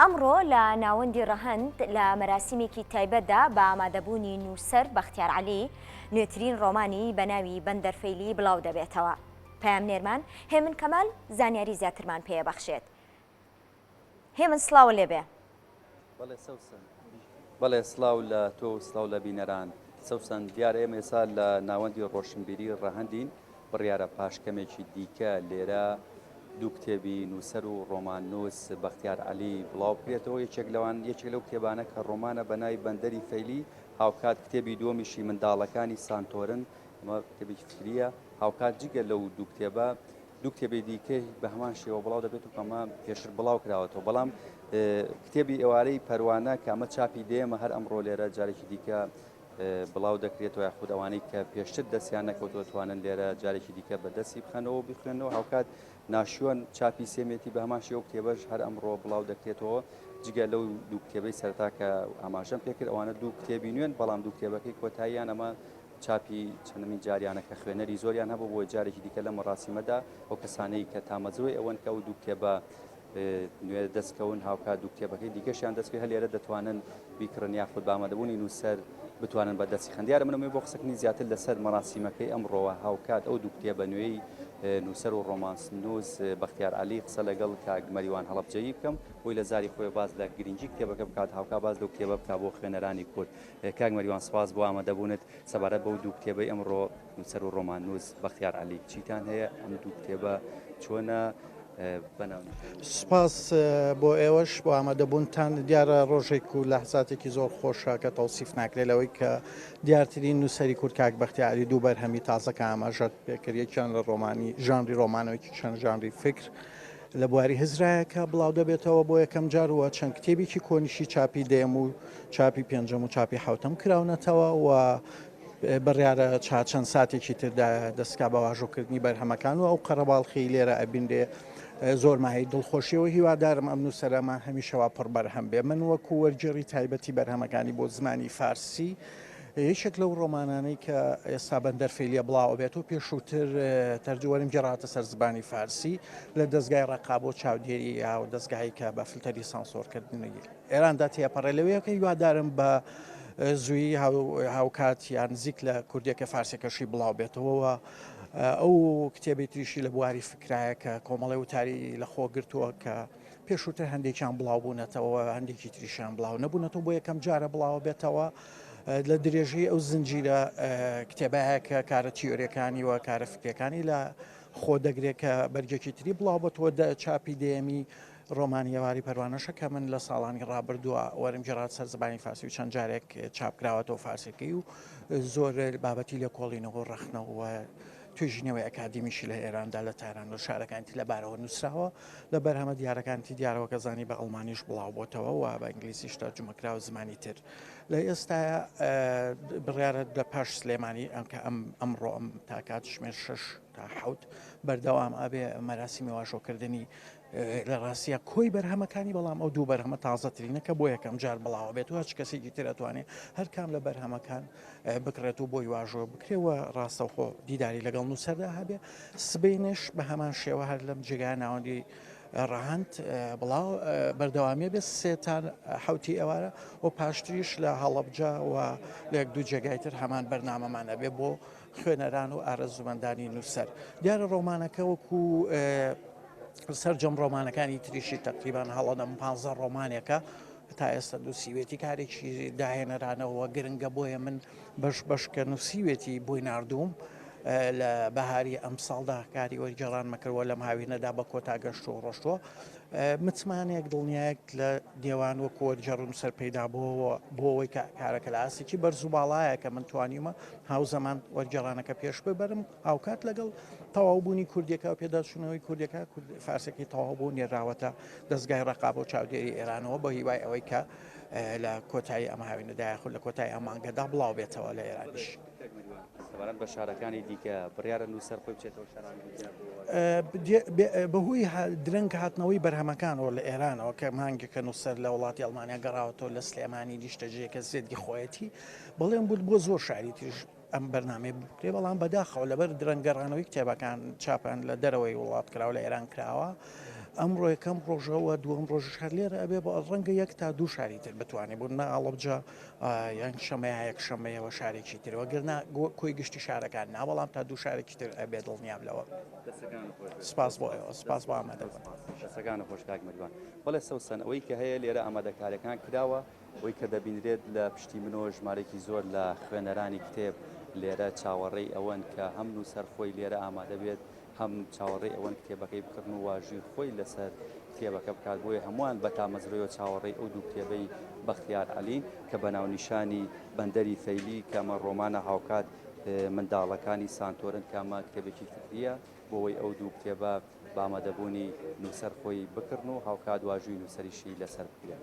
ئەمڕۆ لە ناوەندی ڕەهەند لە مەراسیمێکی تایبەتدا بە ئامادەبوونی نووسەر بەختیار عەلی، نوێترین ڕۆمانی بە ناوی بەندەر فەیلی بڵاو دەبێتەوە. پەیامنێرمان هێمن کەمال زانیاری زیاترمان پێ ئەبەخشێت. هێمن سڵاوە لێبێ. بەڵێ سەوسەن. بەڵێ سڵاو لە تۆ و سڵاو لە بینەران. سەوسەن دیارە ئێمە ئێستا لە ناوەندی ڕۆشنبیری ڕەهەندین، بڕیارە پاش کەمێکی دیکە لێرە دوو کتێبی نووسەر و ڕۆماننووس بەختیار عەلی بڵاو بکرێتەوە، یەکێک لەوان یەکێک لەو کتێبانە کە ڕۆمانە بە ناوی بەندەری فەیلی، هاوکات کتێبی دووەمیشی منداڵەکانی سانتۆرن، ئەمە کتێبێکی فکرییە، هاوکات جگە لەو دوو کتێبە دوو کتێبی دیکەی بە هەمان شێوە بڵاو دەبێت و کەمە پێشتر بڵاو کراوەتەوە، بەڵام کتێبی ئێوارەی پەروانە کە ئەمە چاپی دێمە هەر ئەمڕۆ لێرە جارێکی دیکە بڵاو دەکرێتەوە یاخود ئەوانەی کە پێشتر دەستیان نەکەوتووە توانن لێرە جارێکی دیکە بە دەستی بخەنەوە و بخوێنەوە. هاوکات ناشیۆن چاپی سێمێتی بە هەمان شێوە کتێبەش هەر ئەمڕۆ بڵاو دەکرێتەوە. جگە لەو دوو کتێبەی سەرەتا کە ئاماژەم پێکرد ئەوانە دوو کتێبی نوێن، بەڵام دوو کتێبەکەی کۆتاییان ئەمە چاپی چەندەمین جاریانە کە خوێنەری زۆریان هەبوو بۆ جارێکی دیکە لەم مەراسیمەدا ئەو کەسانەی کە تامەزرۆی ئەوەن کە ئەو دوو کتێبە نوێ دەستکەون هاوکات دوو کتێبەکەی دیکەشیان دەستکەوێت هەر لێرە دەتوانن بیکڕن یاخود بە ئامادەبوونی نووسەر بتوانن بە دەستی خەن. دیارە من ئەمەوێت بۆ قسەکردنی زیاتر لەسەر مەراسیمەکەی ئەمڕۆوە هاوکات ئەو دوو کتێبە نوێی نووسەر و ڕۆمانسنووس بەختیار عەلی قسە لەگەڵ کاک مەریوان هەڵەبجەیی بکەم بۆی لە زاری خۆی باس لە گرنگی کتێبەکە بکات هاوکات باس لەو کتێبە بکات بۆ خوێنەرانی کورد. کاک مەریوان سپاس بۆ ئامادەبوونت. سەبارەت بەو دوو کتێبەی ئەمڕۆ نووسەر و ڕۆماننووس بەختیار عەلی چیتان هەیە؟ ئەم دوو کتێبە چۆنە بەناونیشانی؟ سپاس بۆ ئێوەش بۆ ئامادەبوونتان. دیارە ڕۆژێک و لەحزاتێکی زۆر خۆشە کە تەوسیف ناکرێت لەوەی کە دیارترین نووسەری کورد کاک بەختیار عەلی دوو بەرهەمی تازە کە ئاماژەت پێکرد یەکیان لە ڕۆمانی ژانری ڕۆمانەوە یەکیشیان ژانری فکر لە بواری هزرایە کە بڵاو دەبێتەوە بۆ یەکەم جار و چەند کتێبێکی کۆنیشی چاپی دەیەم و چاپی پێنجەم و چاپی حەوتەم کراونەتەوە و بڕیارە چا چەند ساتێکی تردا دەستکا بە واژۆکردنی بەرهەمەکان و ئەو قەرەباڵخی لێرە ئەبینرێ زۆر مایەی دڵخۆشیەوە هیوادارم ئەم نووسەرەمان هەمیشەوا پڕ بەرهەم بێ من وەکو وەرگێڕی تایبەتی بەرهەمەکانی بۆ زمانی فارسی یەکێک لەو ڕۆمانانەی کە ئێستا بەندەر فەیلیە بڵاو ئەبێت و پێشووتر تەرجوەرم گێڕاتە سەر زبانی فارسی لە دەزگای ڕەقابە و چاودێری یا و دەزگایی کە بە فلتەری سانسۆرکردنی ئێراندا تێپەڕێ لەوەیەکە هیوادارم بە زووی هاوکات یان نزیک لە کوردیەکە فارسەکەشی بڵاو بێتەوە ئەو کتێبی تریشی لە بواری فکرایە کە کۆمەڵی وتاری لە خۆ گرتووە کە پێشووتر هەندێکیان بڵاو بوونەتەوە هەندێکی تریشیان بڵاو نەبوونەتەوە بۆ یەکەم جارە بڵاوە بێتەوە لە درێژەی ئەو زنجیرە کتێبایە کە کارە تیۆریەکانی و کارە فکرەکانی لە خۆ دەگرێت کە بەرگێکی تری بڵاو بەتەوە دە چاپی دەیەمی ڕۆمانی ئێوارەی پەروانەشە کە من لە ساڵانی ڕابردووە وەرم گێڕات سەر زبانی فارسی و چەند جارێک چاپ کراوەتەوە فارسەکەی و زۆر بابەتی لێکۆڵینەوە و ڕەخنەوە توێژینەوەی ئەکادیمیشی لە ئێراندا لە تاران و شارەکانی تر لەبارەوە نووسراوە. لە بەرهەمە دیارەکانی دیارەوە کە زانی بە ئەڵمانیش بڵاو بۆتەوە و بە ئینگلیزیش تەرجومە کراوە زمانی تر. لە ئێستایا بڕیارە لە پاش سلێمانی ئەم کە ئەم ئەمڕۆ ئەم تا کاتژمێر شەش تا حەوت بەردەوام ئەبێ مەراسیمی واژۆکردنی لە ڕاستیا کۆی بەرهەمەکانی بەڵام ئەو دوو بەرهەمە تازەترینە کە بۆ یەکەم جار بڵاوە بێت و هەچ کەسێکی تر ئەتوانێ هەر کام لە بەرهەمەکان بکڕێت و بۆی واژۆ بکرێ و ڕاستەوخۆ دیداری لەگەڵ نووسەردا هەبێ سبەینێش بە هەمان شێوە هەر لەم جێگای ناوەندی ڕەهەند بڵاو بەردەوامیە بێت سێ تا حوتی ئێوارە و پاشتریش لە هەڵەبجە و لە یەک دوو جێگای تر هەمان بەرنامەمان ئەبێ بۆ خوێنەران و ئارەزوومەندانی نووسەر دیارە ڕۆمانەکە وەکو سەرجەم ڕۆمانەکانی تریشی تەقریبان هەڵەدەم پ ڕۆمانێکە تا ئێستا نووسیوێتی کارێکی داهێنەرانەوە گرنگە بۆیە من بەش بەش کە نووسیوێتی بۆی ناردووم لە بەهاری ئەمساڵدا کاری وەرگێڕانمە کردووە لەم هاوینەدا بە کۆتا گەشت و ڕۆشتووە متمانەیەک دڵنیایەک لە نێوان وەکو وەرگێڕ و نووسەر پەیدا بووەوە بۆ ئەوەی کە کارەکە لە ئاستێکی بەرز و باڵایە کە من توانیومە هاوزەمان وەرگێڕانەکە پێش ببەرم هاوکات لەگەڵ تەواوبوونی کوردیەکە و پێداچوونەوەی کوردیەکە فارسەکەی تەواو بوو نێراوەتە دەزگای ڕەقابە و چاودێری ئێرانەوە بە هیوای ئەوەی کە لە کۆتایی ئەم هاوینەدا یاخود لە کۆتایی ئەم مانگەدا بڵاو بێتەوە لە ئێرانیش. سەبارەت بە شارەکانی دیکە بڕیارە نووسەر خۆی بچێتەوە شارانی دیکە بەهۆی درەنگ هاتنەوەی بەرهەمەکانەوە لە ئێرانەوە کە مانگێکە نووسەر لە وڵاتی ئەڵمانیا گەڕاوەتەوە لە سلێمانی نیشتەجێیەکە زێدی خۆیەتی بەڵێن بوو بۆ زۆر شاری تریش ئەم بەرنامەیە بکرێ بەڵام بەداخەوە لەبەر درەنگ گەڕانەوەی کتێبەکان چاپان لە دەرەوەی وڵات کراوە لە ئێران کراوە. ئەمڕۆ یەکەم ڕۆژە و دووەم ڕۆژیش هەر لێرە ئەبێ بە ڕەنگە یەک تا دوو شاری تر بتوانێت بۆ نە هەڵەبجە یان شەمەیە یەک شەمەیەوە شارێکی ترەوە گەر نا کۆی گشتی شارەکان نا بەڵام تا دوو شارێکی تر ئەبێ دڵنیام لەوە. سپاس بۆ ئێوە سپاس بۆ ئامادەبوون. دەستەکانت خۆش کاک مەریوان. بەڵێ سەوسەن ئەوەی کە هەیە لێرە ئامادەکاریەکان کراوە ئەوەی کە دەبینرێت لە پشتی منەوە ژمارەیەکی زۆر لە خوێنەرانی کتێب لێرە چاوەڕێی ئەوەن کە هەم نووسەر خۆی لێرە ئامادە بێت هەم چاوەڕێی ئەوەن کتێبەکەی بکڕن و واژووی خۆی لەسەر کتێبەکە بکات، بۆیە هەمووان بە تامەزرۆیەوە چاوەڕێی ئەو دوو کتێبەی بەختیار عەلین کە بە ناونیشانی بەندەری فەیلی کە ئەمە ڕۆمانە هاوکات منداڵەکانی سانتۆرن کە ئەمە کتێبێکی فکرییە بۆ ئەوەی ئەو دوو کتێبە بە ئامادەبوونی نووسەر خۆی بکڕن و هاوکات واژووی نووسەریشی لەسەر بکرێت.